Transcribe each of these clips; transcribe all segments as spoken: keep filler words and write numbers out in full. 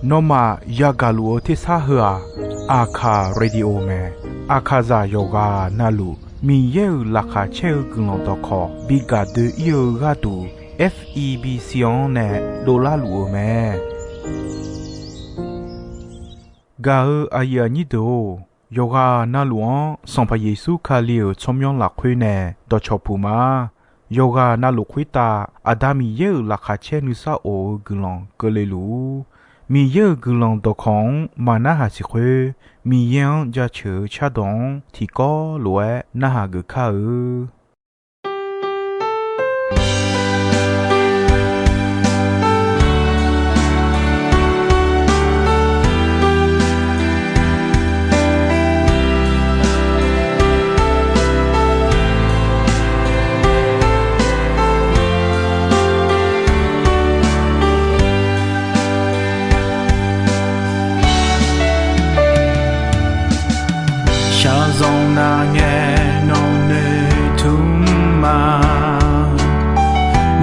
Nawmaf yagaq luf-eu tersar heu-aq, Aqkaq Radio mae. Aqkaqzaq yawqghaq navluf Miqyaer-euq laqkhaq caer-eu guiqlanq dawqkawq bi gaq doe-ir-eu gharduq, F E B C-anr nae dovlar luf-eu mae. Gaq-eu aqyuif aqnyir deuq-or, yawqghaq navluf-anr Sanqpaq Yeqsur Kali-euq tsawrmyanr lafkhoer nae dawqcawq puq ma. Yawqghaq navluf khoertav Aqda Miqyaer-euq laqkhaq caer nuisar of-eu guiqlanq keuvle luf-ur. Miqyaer-euq guiqlanq dawqkawq-anr maqnarhaq siq khoer, Miqyaer-anr jaceuq-eu cardawq-anr tiqkawv lof-aer narhaq geuf kar-eu. Shaqzanq nar ngae nawq noeqtmq ma.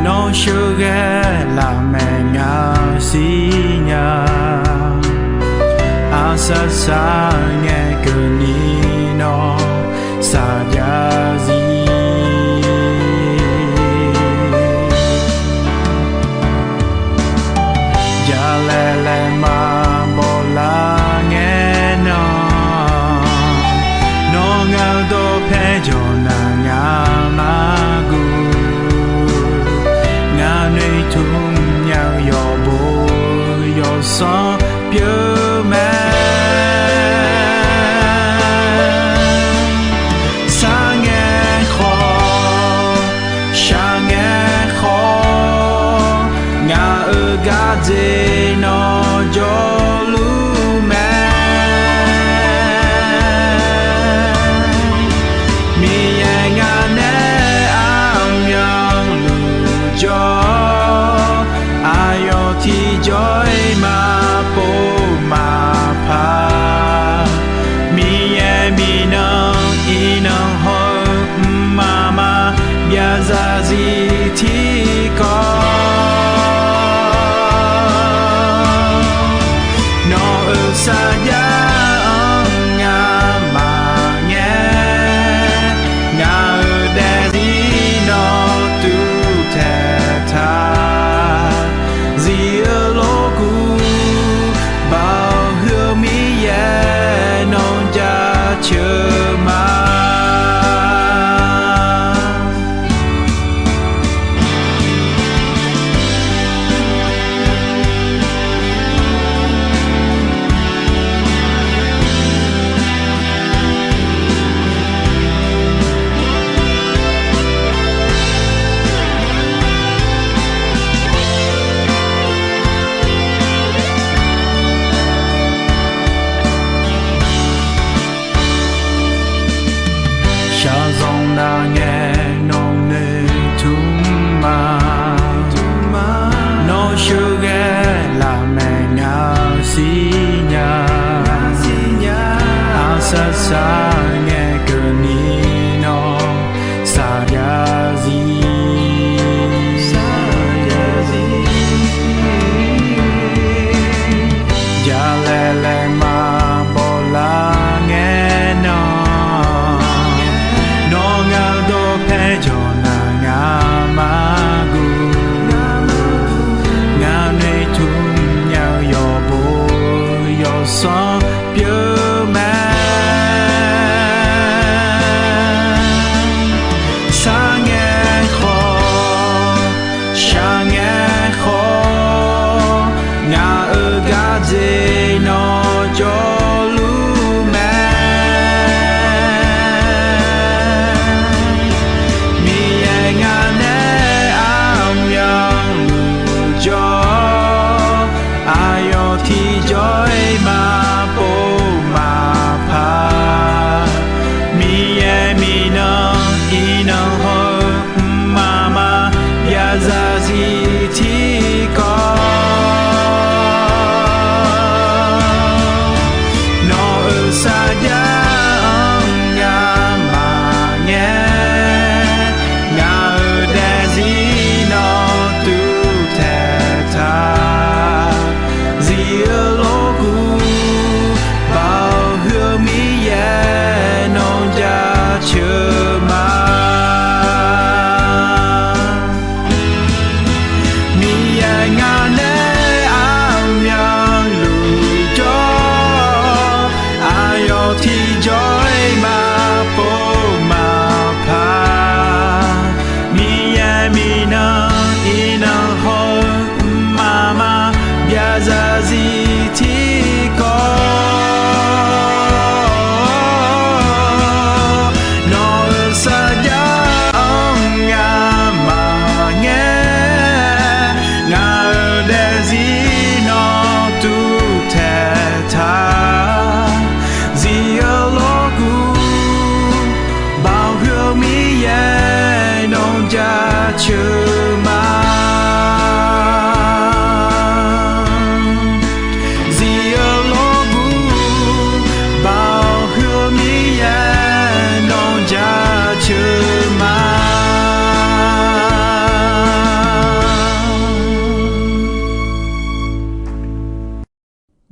Nawr sheuqghae lafmaeq ngaq siqnya. Aqsaq saq ngae keuvni nawr saqjav zir. Jalaeq laeq maqbaw lar ngae nan, nawr ngaq-eu dawqpae jawq nar ngaq-anr guv. Ngaq noeqtmq nya-eu yawqbo yawqsanr pyeuf mae. Sar ngae khawf, shaq ngae khawf, ngaq-euq gardzer nawr jawrluf mae. Miqyaer ngaq nae armyanluf jawr, aqyawf tiqjawr-iq maqpov maqpar. Miqyaer miqnan iqnan hawr-eu mqmaq maqbyav zarzir tiqkawv. Nawq-euq sarjax-anr ngamaf ngae, ngaq-euq daefzir nawr tuvtaeq taq. Zir-eu lof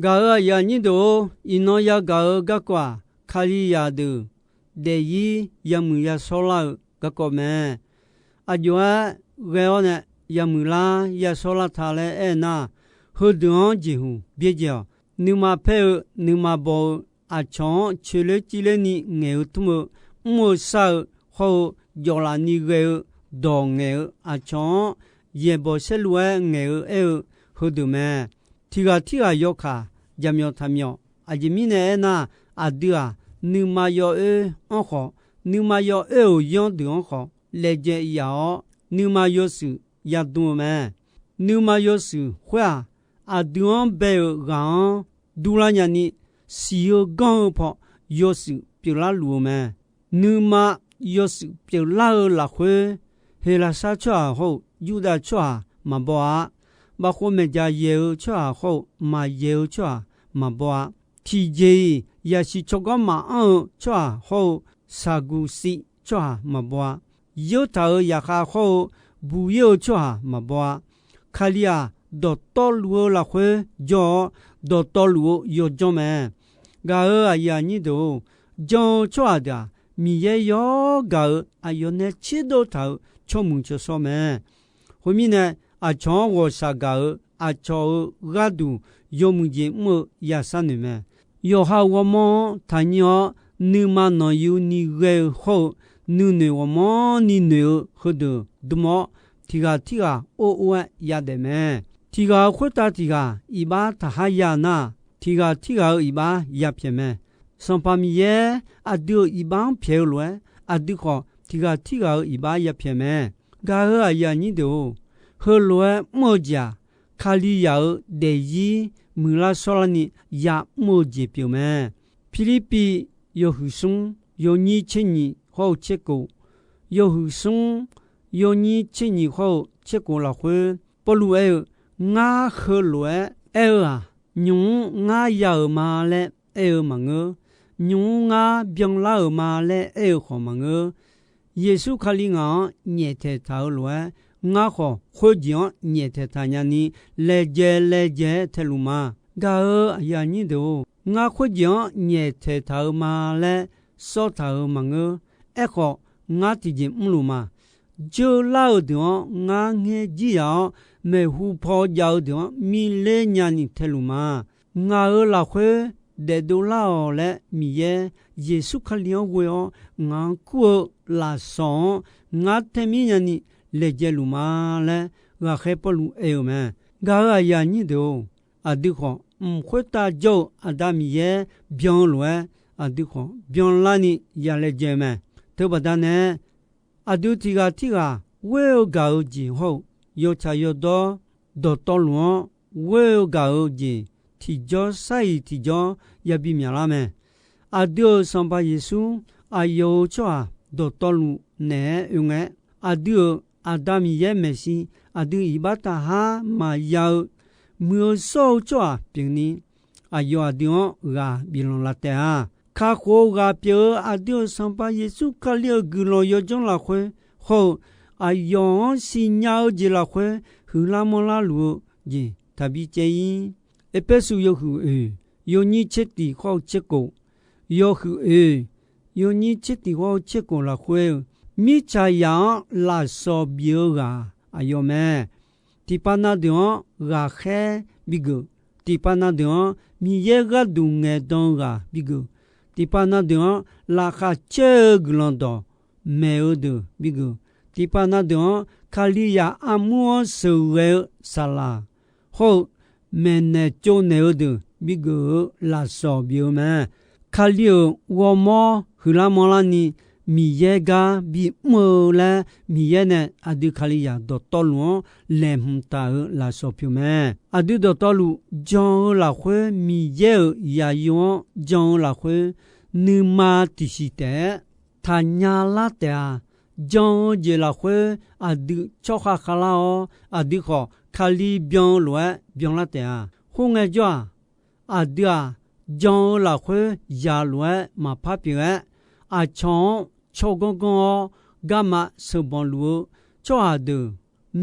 Gaq-euq aqyuif aqnyir deuq-or, iqnan yagaq-eu garkawv-aq, Kalizaq deuq daefzir yamuiq yashawr lar-eu garkawv mae. Aqjox-aer ghae-awr nae yamuiq lar yashawr lar ta laer aernar, heudeuq-anr jeqhuq byaerdzae-awq. Nuima paer-eu, nuima baw-eu, aqcawq-anr coeqler civler ni ngaeq-eu tmr-eu, mr-eu shar-eu, hawr-eu jawf laf ni ghae-eu, dawq ngaeq-eu, aqcawq-anr yaeqbawq saerlu-aer ngaeq-eu aer-eu heudeuq mae. Tiq ghaq tirghaq yawkaq jaqmyawf taqmyawf. Aqjeq mirnae aernar, aqdui-aq, nuima yawoer-anr khawf, nuima yawoer-euq yanr deuq-anr khawf laejae yaf-awr, nuima yawshuif yadm-eu mae. Nuima yawshuif khoer-aq, aqdui-anr bae-euq ghaq-anr durlar nyani, siq-eu ganr-eu paw yawshuif pyeuflar luf-eu mae. Nuima yawshuif pyeuflar-eu lafkhoer, Heqlaqsar tsawrhaq hawr-eu Yurdav tsawrhaq maqbaw-a. Bavkhov maeqdzaq yaeq-eu tsawrhaq hawr-eu maqyaeq-eu tsawrhaq maqbaw-a. Tiqjeq-iq yasiq tsawrganr maqanr-eu tsawrhaq hawr-eu Saqguqsiv tsawrhaq maqbaw-a. Yeurtaq-euq yaqkhav hawr-eu buq-ir-eu tsawrhaq maqbaw-a. Kali-aq, dawqtawvluf-eu lafkhoer jawr-awr, dawqtawvluf-eu yawdzanr mae. Gaq-euq aqyuif aqnyir deuq-or, jan-eu tsawrhaq deuq-aq, Miqyaer yawgaq-euq aqyawf nae tserdov taq-euq tsawrmuiq tsawrshawr mae. Khoermirnae, aqcawq-anr ghawqshaq gaq-euq aqcawq-euq gharduq yawmuiq jeq mr-eu yasar noeq mae. Yawqha ghawrmawr-anr taqnyir-awr, nuima nanqyuni ghae-eu hawr-eu, nuinoeq ghawqmanrni noeq-eu heudeuq dm-awr, tiq ghaq tirghaq or or-aer yadaef mae. Tiq ghaq-euq khoertav tiq ghaq iqbax taqhar ya nar, tiq ghaq tirghaq-euq iqbax yapyaeq mae. Sanqpaq Miqyaer aqdui-euq iqbax-anr pyaeq-eu lof-aer, aqdui khawf tiq ghaq tirghaq-euq iqbax yapyaeq mae. Gaq-euq aqyuif aqnyir deuq-or, heulof-aer mr-eu jeq-aq, Kalizaq-euq daefzir muiqlar shawrlarni ya'mr-eu jeq pyeuf mae. Pirlirpiv yawhuiq smr yawnyir tser nyiq hawr-eu tser kof, yawhuiq smr yawnyir tser nyiq hawr-eu tser kof lafkhoer, Pawrluv aer-eu, Ngar heulof-aer aer-eu-aq, nymq-mr ngar ya-euq ma laer aer-eu maqngeur. Nymq-mr ngar byanlar-euq ma laer aer-eu khawf maqngeur. Yeqsur Kali ngaq-anr nyaeftaeq taq-eu lof-aer, ngar khawf khoerjeq-anr nyaeftaeq taq nyani, laejae laejae-aer taeluf ma. Gaq-euq aqyuif aqnyir deuq-or, ngar khoerjeq-anr nyaeftaeq taq-eu ma laer sawr taq-euq maqngeur. Aerkhawf, ngar tiqjeq mrluf ma. Dzeurlar-eu deuq-anr ngar ngaer jir yaf-awr, maeqhu paw jav-eu deuq-anr mirler nyani taeluf ma. Ngaq-euq lafkhoer daefdov lar-awq laer Miqyaer Yeqsur Kali-anr ghoe-awr ngaq-anr kur-eu lafsawq-anr ngar taemir nyani laejae luf ma laer, ghaqkhaer Pawrluv aer-eu mae. Gaq-euq aqyuif aqnyir deuq-or, aqdui khawf mq khoertav jawr-eu Aqda Miqyaer byan-eu lof-aer, aqdui khawf byanlarni ya laejae-eu mae. Teubaqda nae, aqdui tiq ghaq tirghaq ghoer-eu gaq-eu jeq hawr-eu, yawtsaq yawdawr dawqtawvluf-anr ghoer-eu gaq-eu jeq tiqjawr sar-iq tiqjawr yabi myaqlar mae. Aqdui-euq Sanqpaq Yeqsur aqyawf-euq tsawrhaq dawqtawvluf naeq-aer oe ngae, aqdui-euq Aqda Miqyaer maeqshi aqdui iqbax taqhar maqya-eu muiq-eu shawr-eu tsawrhaq pyeufni, aqyawf aqdui-anr ghaq biflanq laf taef-a. Kakhof-eu ghaq pyeuf-eu aqdui-euq Sanqpaq Yeqsur Kali-euq guiqlanq yawdzanr lafkhoer hawr-eu, aqyawf-anr siqnya-eu jeq lafkhoer huiqlar manrlar luf-eu jeq taqbi caev-ir. Erpersu yawhuiq oeq yawnyir tser tiq hawr-eu tser kof, yawhuiq oeq yawnyir tser tiq hawr-eu tser kof lafkhoer-eu, mirtsaqzaq-anr lafsawq bif-eu ghaq aqyawf mae. Tiqpav na deuq-anr ghaqkhaer bigeuf. Tiqpav na deuq-anr Miqyaer gharduq ngaeqdan-eu ghaq bigeuf. Tiqpav na deuq-anr laqkhaq caer-eu guiqlanq dawq maeq-eu deuq bigeuf. Tiqpav na deuq-anr Kalizaq armur-anr sheuqghae-eu saqlaq hawr-eu maeqnaeq tsovnaeq-eu deuq bigeuf-eu lafsawq bif-eu mae. Kali-euq ghawrmawr huiqlar manrlarni Miqyaer gar bimr-eu laer, Miqyaer nae aqdui Kalizaq dawqtawvluf-anr laeqhmq taq-euq lafsawq pyeuf mae. Aqdui dawqtawvluf jan-eu lafkhoer, Miqyaer-euq zaqyo-anr jan-eu lafkhoer, nuima tiqsiq taef-aer taqnya lar taef-a. Jan-eu jeq lafkhoer aqdui tsawrkhav khavlar-awr, aqdui khawf Kali byan-eu lof-aer byanlar taef-a. Khoerngae jawr-aq, aqdui-aq, jan-eu lafkhoer zaq lof-aer maqpar pyeuf-aer, aqcawq-anr tsawrganr ganr-awr garma sheuqbanq luf-eu tsawrhaq deuq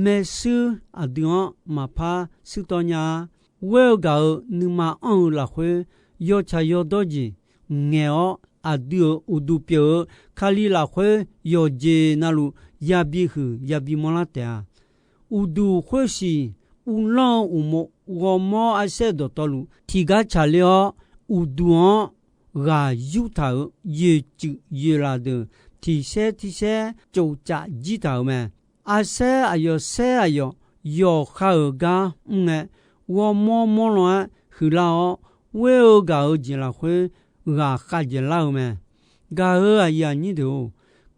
maershuir aqdui-anr maqpar shuirtawv nya-a. ghoer-eu gaq-euq nuima anr-eu lafkhoer, yawtsaq yawdawr jeq ngaeq-awr, aqdui-euq uqduq pyeuf-eu Kali lafkhoer yawqjeq navluf yabi huiq yabi manrlar taef-a. Uqduq khoersiq uvlanr-eu uqmov ghawrmawr arsaer dawqtawvluf tiqgar tsaqler-awr, uqduq-anr ghaq yurtaq-euq yoeqtsuif yoeqlaf deuq tiqsaer tiqsaer tsofcaf jir taq-euq mae. Arsaer aqyawf saer aqyawf yawqha-euq gar mr ngae, ghawrmawr mawrlan-aer huiqlar-awr, ghoer-eu gaq-eu jeq lafkhoer ghaq khavdzaeq lar-eu mae. Gaq-euq aqyuif aqnyir deuq-or,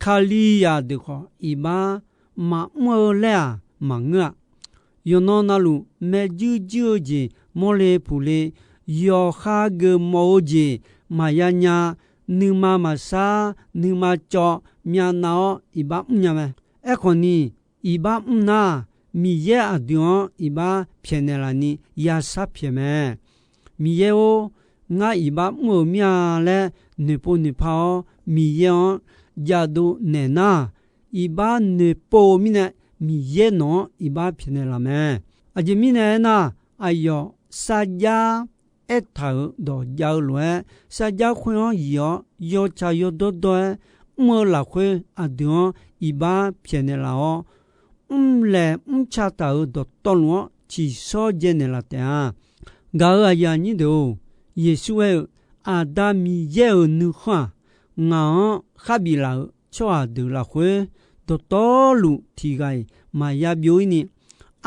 Kalizaq deuq khawf iqbax maqmr-eu laer-aq maqngeur-a. Yawqnan navluf maerjuir juir-eu jeq mawrle puqle, yawqha geufmawf-eu jeq maqya nya, nuima maqsar, nuima cawv myavnav-awr iqbax mrnya mae. Aerkhawf ni, iqbax mr nar, Miqyaer aqdui-anr iqbax pyaeqnaeq laf ni yashar pyaeq mae. Miqyaer-or, ngar iqbax mr-euq mir-a laer noeqpov noeqpa-awr, Miqyaer-anr jadov naeq nar, iqbax noeqpov-eu mirnae, Miqyaer nawq-anr iqbax pyaeqnaeq laf mae. Aqjeq mirnae aernar, aqyawf sarjax aertaq-euq dawq jav-eu lof-aer, sarjax khoer-anr yif-awr yawtsaq yawdawr dawr-aer mr-eu lafkhoer aqdui-anr iqbax pyaeqnaeq laf-awr, mrlaeq mrca taq-euq dawqtawvluf-anr tsiqshawr dzaenaeq laf taef-a. Gaq-euq aqyuif aqnyir deuq-or, Yeqsur aer-eu, Aqda Miqyaer-euq nuikhanr-aq, ngaq-anr kharbif laf-euq tsawrhaq deuq lafkhoer dawqtawvluf tiqghaq-iq maqya byov-ir ni,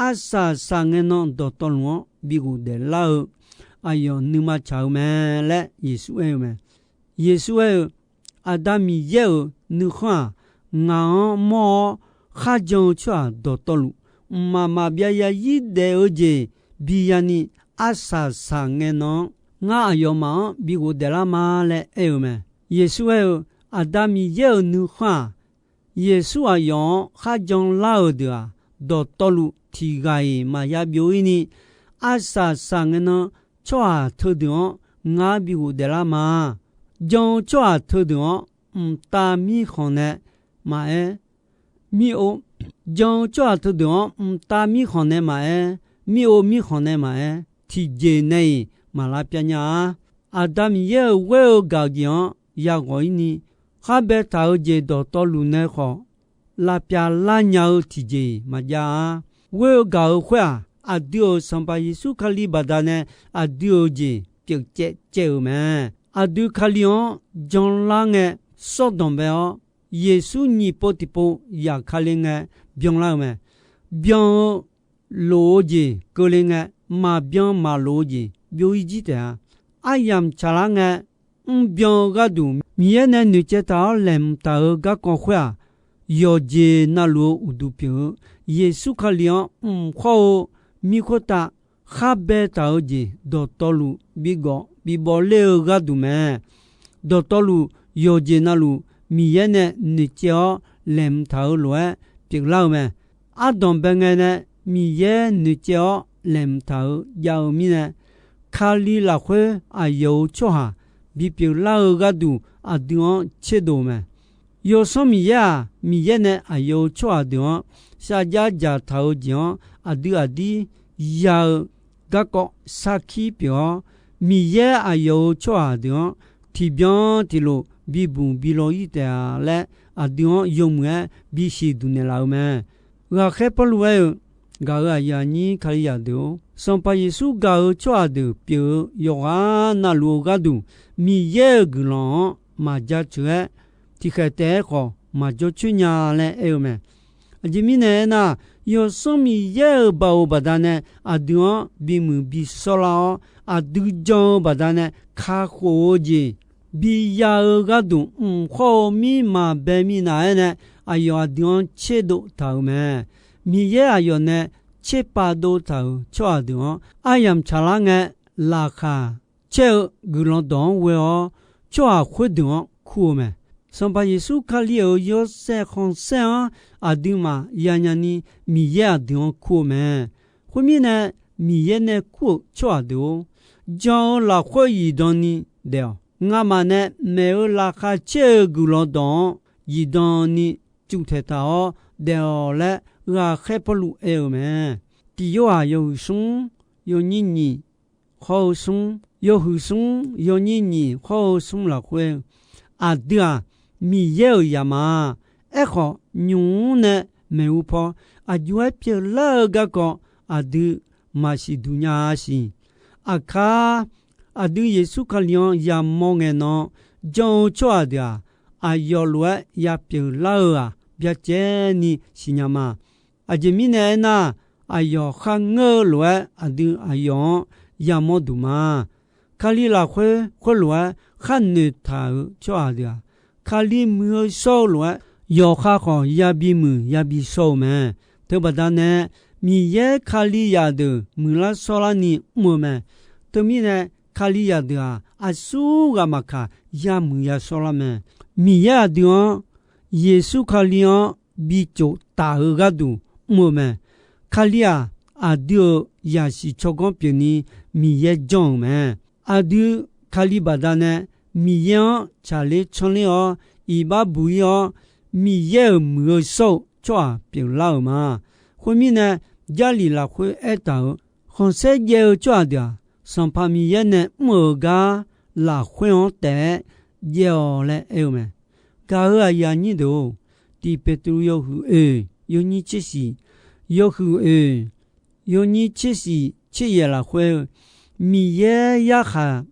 arsaq saqngae nan dawqtawvluf-anr bi ghofdaef lar-eu aqyawf nuima tsaq-eu mae laer Yeqsur aer-eu mae. Yeqsur aer-eu, Aqda Miqyaer-euq nuikhanr-aq, ngaq-anr mawr-awr kharjan-eu tsawrhaq dawqtawvluf, mqmaq maqbyav zarzir daef-eu jeq bi ya ni, arsaq saqngae nan-anr ngar aqyawfmaf-anr bi ghofdaef lar ma laer aer-eu mae. Yeqsur aer-eu, Aqda Miqyaer-euq nuikhanr-aq, Yeqsur aqyawf-anr kharjan lar-euq deuq-aq, dawqtawvluf tiqghaq-iq maqya byov-ir ni, arsaq saqngae nan tsawrhaq teudeuq-anr ngar bi ghofdaef lar ma. Jan-eu tsawrhaq teudeuq-anr mqtav mirkhanq nae maqaer, mir-or, jan-eu tsawrhaq teudeuq-anr mqtav mirkhanq nae maqaer, mir-or, mirkhanq nae maqaer, tiqjeq nae-iq maq lavpyav nya-a. Aqda Miqyaer-euq ghoer-eu gaq-eu jeq-anr yaghawq-ir ni, khar baetaq-eu jeq dawqtawvluf nae khawf lavpyav lar nya-eu tiqjeq-iq maqjav-a. Ghoer-eu gaq-eu khoer-aq, aqdui-euq Sanqpaq Yeqsur Kali baqdanae aqdui-euq jeq pyeufcaev caev-euq mae. Aqdui Kali-anr janlar ngae sawrdanq bae-awr, Yeqsur nyiq pov tiqpov zafkale ngae byanlar-eu mae. Byan-eu lof-eu jeq keuvle ngae, maqbyan maqlof-eu jeq byov-ir jir taef-a. Aryamq tsaqlar ngae, mrbyan-eu gharduq Miqyaer nae noeqcaev taq-awr laeqhmq taq-euq garkawv khoer-aq, yawqjeq navluf-eu uqduq pyeuf-eu Yeqsur Kali-anr mq khawr-eu mir khoertav khar baetaq-eu jeq dawqtawvluf bigawf bibawf ler-eu gharduq mae. Dawqtawvluf yawqjeq navluf Miqyaer nae noeqcaev-awr laeqhmq taq-euq lof-aer pyeuflar-eu mae. Ardanq bae ngae nae Miqyaer noeqcaev-awr laeqhmq taq-euq jav-eu mirnae, Kali lafkhoer aqyawf-euq tsawrhaq bipyeuf lar-eu gharduq aqdui-anr tserdov-eu mae. Yawsanr Miqyaer-aq, Miqyaer nae aqyawf-euq tsawrhaq deuq-anr sharjax dzaqtaq-eu jeq-anr aqdui aqdir ya-eu garkawv sarkir pyeuf-awr, Miqyaer aqyawf-euq tsawrhaq deuq-anr tiqbyan tiqlof bibuq bilaw-ir taef-a laer, aqdui-anr yawmuiq-aer bisiq duq naeqlaf-eu mae. Ghaqkhaer Pawrluv aer-eu, Gaq-euq aqyuif aqnyir Kalizaq deuq-or, Sanqpaq Yeqsur gaq-euq tsawrhaq deuq pyeuf-eu yawqghaq navluf-eu gharduq, Miqyaer-euq guiqlanq-anr maqjaceuq-aer, tiqkhaeq taef-aer khawf maqjawr coer nya laer aer-eu mae. Aqjeq mirnae aernar, Yawsanr Miqyaer-euq baoq baqdanae aqdui-anr bimuiq bisawr lar-awr, aqdui jan-eu baqdanae kakhof-eu jeq biya-eu gharduq mq khawr-eu mir maqbae minav-aer nae, aqyawf aqdui-anr tserdov taq-euq mae. Miqyaer aqyawf nae tserpav dov taq-euq tsawrhaq deuq-anr aryamq tsaqlar ngae, laqkhaq caer-eu guiqlanq dawq-anr ghoe-awr, tsawrhaq khoerdeuq-anr kur-eu mae. Sanqpaq Yeqsur Kali-euq yawshaef khanqsaer-anr aqduimaf yanya ni Miqyaer aqdui-anr kur-eu mae. Khoermirnae, Miqyaer nae kur-euq tsawrhaq deuq-or, jan-eu lafkhoer zifdan ni daef-awq. Ngamaf nae maeq-eu laqkhaq caer-eu guiqlanq dawq-anr zifdan ni cuf taeqtaq-awr daef-awq laer, ghaqkhaer Pawrluv aer-eu mae. Tiq Yorhaq yawhuiq smr yawnyir nyiq hawr-eu smr, yawhuiq smr yawnyir nyiq hawr-eu smr lafkhoer, aqdui-aq, Miqyaer-euq zaqmar-a. Aerkhawf, nymq-mr nae maeqhu paw aqjox-aer pyeuflar-eu garkawv aqdui maqsiq duq nya-a siq. Aqkar aqdui Yeqsur Kali-anr yamawr ngae nan-anr jan-eu tsawrhaq deuq-aq, aqyawf lof-aer yapyeuf lar-eu-aq, byacaevni siqnya ma. Aqjeq mirnae aernar, aqyawf kharngeur-eu lof-aer aqdui aqyawf-anr yamawr duq ma. Kali lafkhoer khoerlof-aer khar noeqtaq-euq tsawrhaq deuq-aq, Kali muiq-eu shawr-eu lof-aer yawqha khawf yabi muiq yabi shawr-eu mae. Teubaqda nae, Miqyaer Kalizaq deuq muiqlar shawrlarni mr-eu mae. Teumirnae, Kalizaq deuq-aq, aqsurghaq maqkaq, yamuiq yashawrlar mae. Miqyaer aqdui-anr, Yeqsur Kali-anr bitsof taf-eu gharduq mr-eu mae. Kali-aq, aqdui-euq zaqsiq tsawrganr pyeufni Miqyaer janr-euq mae. Aqdui Kali baqdanae Miqyaer-anr tsaqler tsanrler-awr, iqbax buq-ir-awr, Miqyaer-euq muiq-eu shawr-eu tsawrhaq pyeuflar-euq ma. Khoermirnae, Jarlif lafkhoer aertaq-euq, khanqsaer jaev-eu tsawrhaq deuq-aq, Sanqpaq Miqyaer nae mr-euq gar lafkhoer-anr taef-aer jaev-awq laer aer-eu mae. Gaq-euq aqyuif aqnyir deuq-or, Tiq Peqtruv yawhuiq oeq yawnyir tser shiq, yawhuiq oeq yawnyir tser shiq tser yaeq lafkhoer-eu, Miqyaer yarkhaq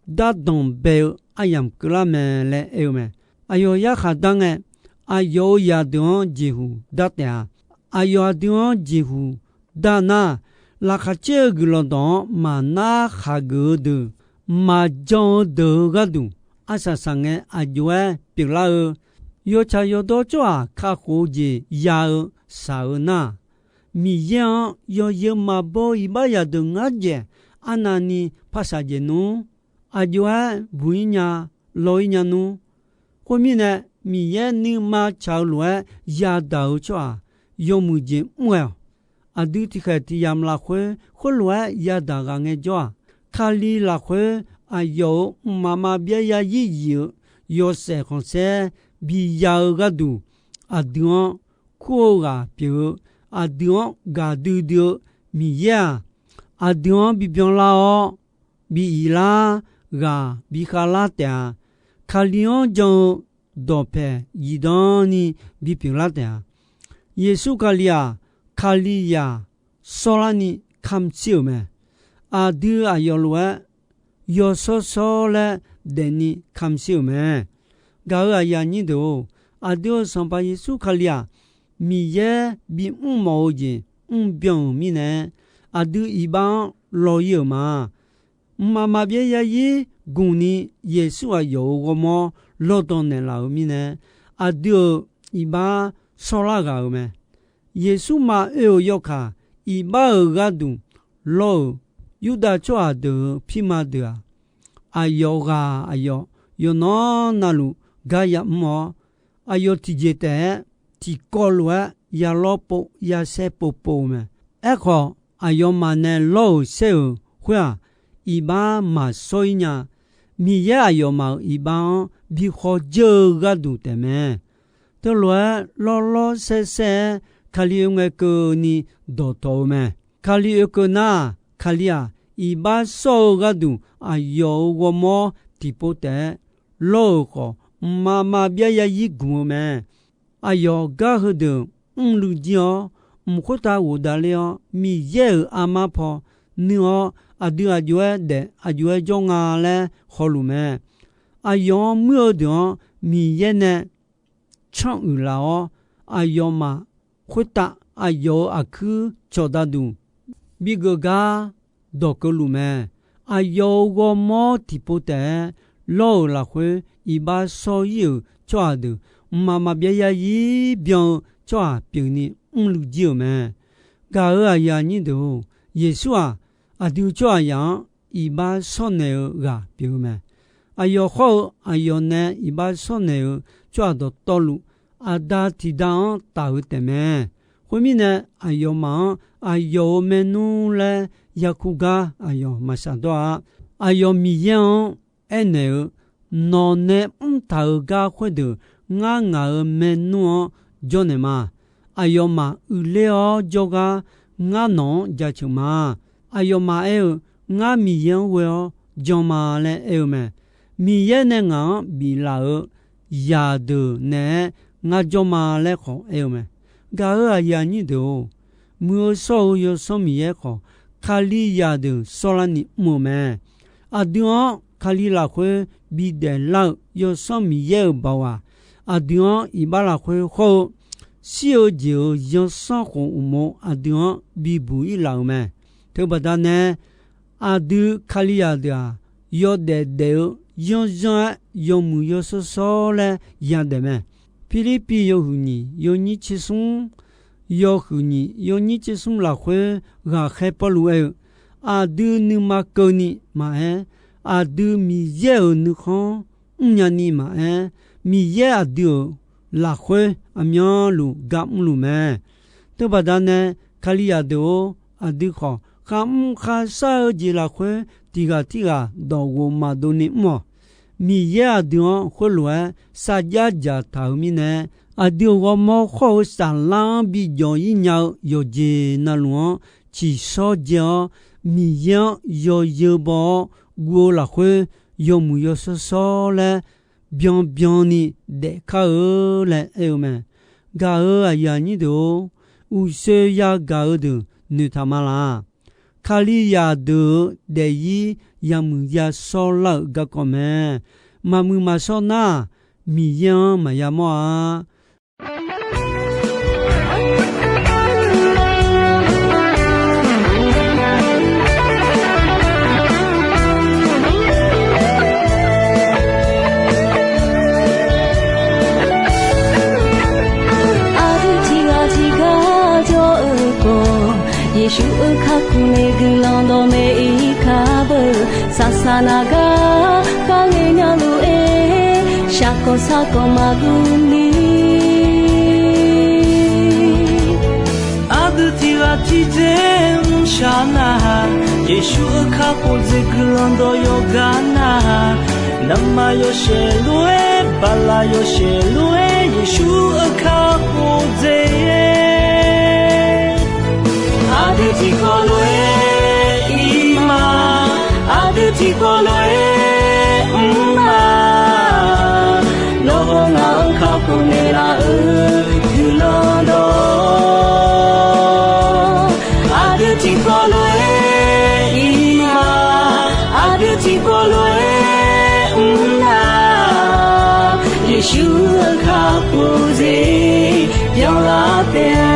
dardanq bae-eu aryamq keuvlar mae laer aer-eu mae. Aqyawf yarkhaq dar ngae, aqyawf-euq zaqdeuq-anr jeqhuq dar taef-a. Aqyawf aqdui-anr jeqhuq dar nar, laqkhaq caer-eu guiqlanq dawq-anr maqnar khaqgeuf-eu deuq, maqjan-eu deuq-eu gharduq, arsaq saqngae aqjox-aer pyeuflar-eu, yawtsaq yawdawr tsawrhaq kakhof-eu jeq ya-eu shaq-eu nar, Miqyaer-anr yawzeu maqbaw-eu iqbax zaqdeuq ngar dzaeq arnavni par shaqdzaeq nmr. Aqjox-aer buq-ir nya, law-ir nya nmr. Khoermirnae, Miqyaer nuima tsaq-eu lof-aer yadaq-eu tsawrhaq yawmuiq jeq mr ghae-awq. Aqdui tiqkhaeq tiq yamq lafkhoer khoerlof-aer yadaq ghaq ngaejawr-aq, Kali lafkhoer aqyawf-euq mqmaq maqbyav zarzir zif-eu yawshaef khanqsaer bi ya-eu gharduq, aqdui-anr kur-eu ghaq pyeuf-eu, aqdui-anr gaqdui dui-eu Miqyaer-aq, aqdui-anr bibyan lar-awr, bi iq lar ghaq bi khav lar taef-a. Kali-anr jan-eu dawqpae zifdan ni bipyeuf lar taef-a. Yeqsur Kali-aq, Kalizaq shawrlarni kamq shir-euq mae. Aqdui aqyawf lof-aer yawshawr shawr laer daefni kamq shir-euq mae. Gaq-euq aqyuif aqnyir deuq-or, aqdui-euq Sanqpaq Yeqsur Kali-aq, Miqyaer bimr mawf-eu jeq mrbyan-euq mirnae, aqdui iqbax-anr law-ir-euq ma. Mqmaq maqbyav zarzir gmq ni Yeqsur aqyawf-euq ghawrmawr lawrdan naeqlaf-euq mirnae, aqdui-euq iqbax shawrlar ghaq-euq mae. Yeqsur maqoe-euq yawkaq, iqbax-euq gharduq lawr-euq Yurdav tsawrhaq deuq-euq pirma deuq-aq, aqyawf ghaq aqyawf yawqnan navluf gar yamr-awr, aqyawf tiqjeq taef-aer tiqkawv lof-aer ya lawr pov ya saer pov pov-eu mae. Aerkhawf, aqyawfmaf nae lawr-euq saer-euq khoer-aq, iqbax maqshawr-ir nya. Miqyaer aqyawfmaf-euq iqbax-anr bi khawf dzeur-eu gharduq taefmae. Teulof-aer lawrlawr saersaer-aer Kali oe ngae keuvni dawqtawq-eu mae. Kali oekeuv nar, Kali-aq, iqbax shawr-eu gharduq aqyawf-euq ghawrmawr tiqpov taef-aer lawr-euq khawf, mqmaq maqbyav zarzir gmq-eu mae. Aqyawf gar heudeuq mrluiv jir-awr, mq khoertav ghofdav ler-awr, Miqyaer-euq armar paw nuir-awr, aqdui aqjox-aer daef aqjox-aer jawr nga laer hawluf mae. Aqyawf-anr muir-eu deuq-anr Miqyaer nae canr uiq laf-awr, aqyawfmaf khoertav aqyawf-euq aqkuir cawqda duq bigeuf gar dawqkeuv luf mae. Aqyawf-euq ghawrmawr tiqpov taef-aer lawr-euq lafkhoer, iqbax shawr-ir-euq tsawrhaq deuq mqmaq maqbyav zarzir byan-eu tsawrhaq pyeufni mrluiv jir-euq mae. Gaq-euq aqyuif aqnyir deuq-or, Yeqsur-aq, aqdui tsawrhaqzaq-anr iqbax shawrnaeq-eu ghaq pyeuf-eu mae. Aqyawf khawr-eu aqyawf nae iqbax shawrnaeq-eu tsawrhaq dawqtawvluf, Aqda tiqda-anr taf-eu taefmae. Khoermirnae, aqyawfmaf-anr aqyawf-euq maernmr laer yarkur gar aqyawf maqshaq dawr-a. Aqyawf Miqyaer-anr aernaeq-eu, Nawq nae mrtaq-euq gar khoerdeuq ngar ngaq-euq maernmr-anr jawrnaeq ma. Aqyawfmaf uiqler-awr jawrgar ngar nawq-anr jaceuq ma. aqyawfmaf aer-eu, Ngar Miqyaer-anr ghoe-awr jan ma laer aer-eu mae. Miqyaer nae ngaq-anr biflaf-euq zaqdeuq naeq-aer ngar jawr ma laer khawf aer-eu mae. Gaq-euq aqyuif aqnyir deuq-or, muiq-eu shawr-eu Yawsanr Miqyaer khawf, Kalizaq deuq sawrlarni mr-eu mae. Aqdui-anr Kali lafkhoer bidaef lar-eu Yawsanr Miqyaer-euq baoq-aq, aqdui-anr iqbax lafkhoer hawr-eu shir-eu jeq-euq zanrsanrkhof uqmov aqdui-anr bibuq-ir laf-euq mae. Teubaqda nae, aqdui Kalizaq deuq-aq, yawdaef daef-eu zanrzanr-aer yawmuiq yawshawr shawr laer yadaef mae. Pirlirpiv yawhuiq nyiq yawnyir tser smr, yawhuiq nyiq yawnyir tser smr lafkhoer ghaqkhaer Pawrluv aer-eu, aqdui nuima keuvni maqaer, aqdui Miqyaer-euq nuikhanr mrnya ni maqaer, Miqyaer aqdui-euq lafkhoer aqmyanluf gar mrluf mae. Teubaqda nae, Kalizaq deuq-or, aqdui khawf kharmr kharshar-eu jeq lafkhoer tiqghaq tirghaq dawqghof maqdov ni mr-awq. Miqyaer aqdui-anr khoerlof-aer sarjax dzaqtaq-euq mirnae, aqdui-euq ghawrmawr khawr-eu saflar-anr bijawf-ir nya-eu yawqjeq navluf-anr tsiqshawr dzae-awr, Miqyaer-anr yawzeu baw-awr guv-eu lafkhoer yawmuiq yawshawr shawr laer byanbyan ni daefkar-eu laer aer-eu mae. Gaq-euq aqyuif aqnyir deuq-or, uqshoe yagaq-eu deuq noeqtaq ma laq. Kalizaq deuq-euq daefzir yamuiq yashawr lar-euq garkawv mae. Maqmuiq maqshawr nar-aq, Miqyaer-anr maqya mawr-a. Aqdui tiqghaq tiqgar jawr-eu khawf, Yeqsur-euq kakhof nae guiqlanq dawqmaeq-ir kar beu. Saqsaq naq gar kharghae nya lof-aer, shaqkawq saqkawq maqguv ni. Aqdui tiqghaq tiqdzer mrshaq nar-aq, Yeqsur-euq kakhof dzaeq guiqlanq dawq yawqgar nar-aq, navmaqtser yawshaef lof-aer, baqlaq yawshaef lof-aer, Yeqsur-euq kakhof dzaeq-aer, aqdui tiqkawv lof-aer ir ma, aqdui tiqkawv lof-aer mr ma. Nawr hawr ngaq-anr kakhof naeqlaf-euq guiqlanq dawq, aqdui tiqkawv lof-aer ir ma, aqdui tiqkawv lof-aer mr nar, Yeqsur-euq kakhof dzaeq byanlar taef-a.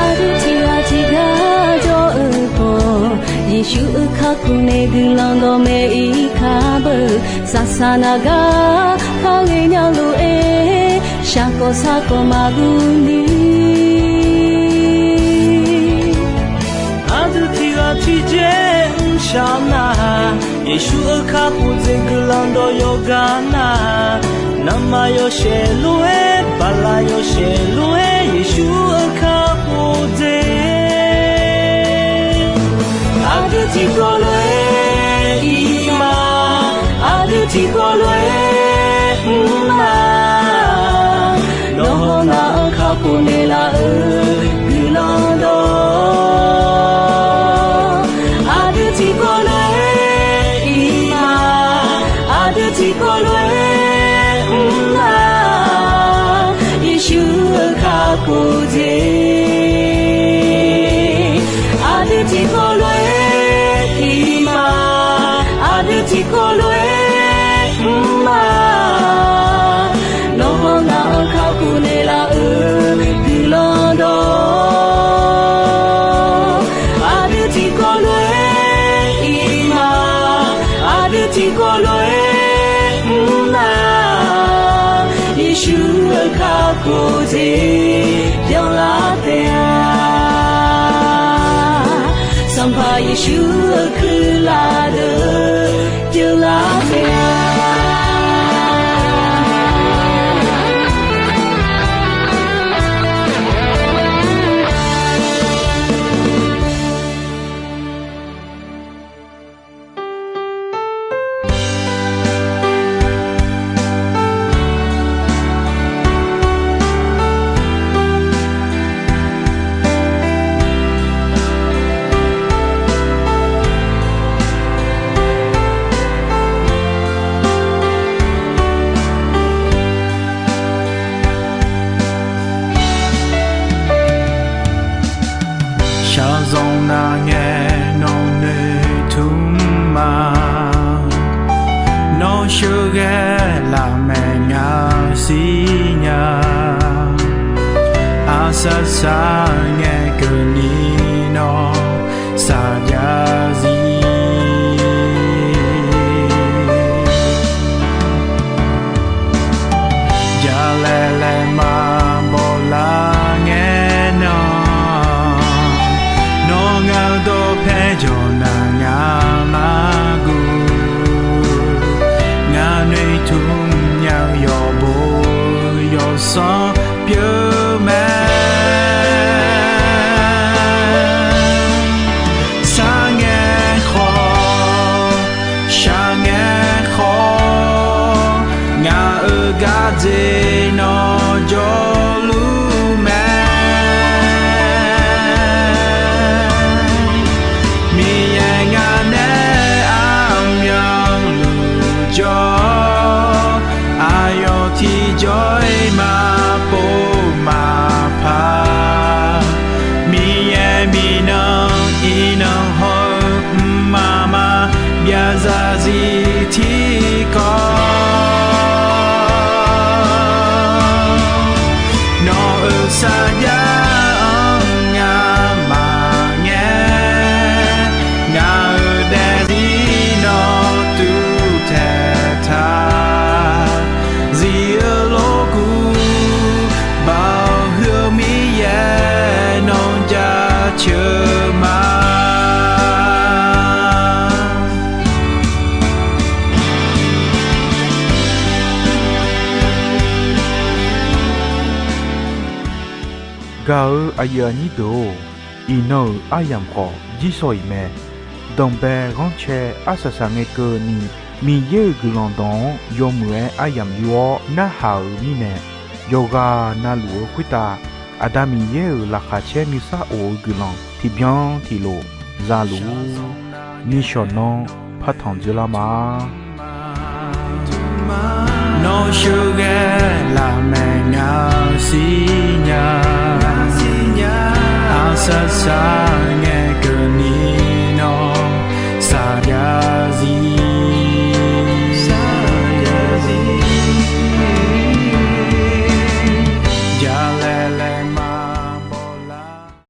Aqdui tiqghaq tiqgar jawr-eu khawf, Yeqsur-euq kakhof nae guiqlanq dawqmaeq-ir kar beu. Saqsaq naq gar kharghae nya lof-aer, shaqkawq saqkawq maqguv ni. Aqdui tiqghaq tiqdzer mrshaq nar-aq, Yeqsur-euq kakhof dzaeq guiqlanq dawq yawqgar nar-aq, navmaqtser yawshaef lof-aer, baqlaq yawshaef lof-aer, Yeqsur-euq kakhof dzaeq, aqdui tiqkawv lof-aer ir ma, aqdui tiqkawv lof-aer mr ma. Nawr hawr ngaq-anr kakhof naeqlaf-euq guiqlanq dawq, aqdui tiqkawv lof-aer ir ma, aqdui tiqkawv lof-aer mr ma. Yeqsur-euq kakhof dzaeq, aqdui tiqkawv lof-aer ir ma, aqdui tiqkawv lof-aer mr ma. Nawr hawr ngaq-anr kakhof naeqlaf-euq guiqlanq dawq, aqdui tiqkawv lof-aer ir ma, aqdui tiqkawv lof-aer mr ma. Yeqsur-euq kakhof dzaeq byanlar taef-a. Sanqpaq Yeqsur-euq kuirlaf deuq pyeuflar mae-a. Shaqzanq nar ngae nawq noeqtmq ma. Nawr sheuqghae laf maeq ngaq siqnya. Aqsaq saq ngae keuvni nawr saqjav zir. Jalaeq laeqma bawlar ngae nan, nawr ngaq-eu dawqpae jawq nar ngaq nar guv. Ngaq noeqtmq nya-eu yawqbo yawsanr pyeuf mae. Sar ngae khawf, shaq ngae khawf, ngaq-euq gardzer nawr jawrluf mae. Miqyaer ngaq nae aqmyanluf jawr, aqyawf tiqjawr-iq maqpov maqpar. Miqyaer miqnan iqnan haw-eu mqmaq maqbyav zarzir tiqkawv. Nawq-euq sarjax-anr ngamaf ngae, ngaq-euq daefzir nawr tuf taeq taq. Zif-eu lorkuv baoq huiq-eu Miqyaer nawq jaceuq ma. Gaq-eu aqyuif aqnyir deuq-or, iqnan-euq aryamq khawf jirsawq iq mae. Danqbae ghanrcae arsaq saq ngae keuvni, Miqyaer-euq guiqlanq dawq-anr yawmuiq-aer aryamq yur-awr narhaq-euq mirnae, yawqghaq navluf-eu khoertav Aqda Miqyaer-euq laqkhaq caer nuisar of-eu guiqlanq tiqbyan tiqlof zaluf-ur. Nishawq nanr partanq dzeurlar ma. Nawr sheu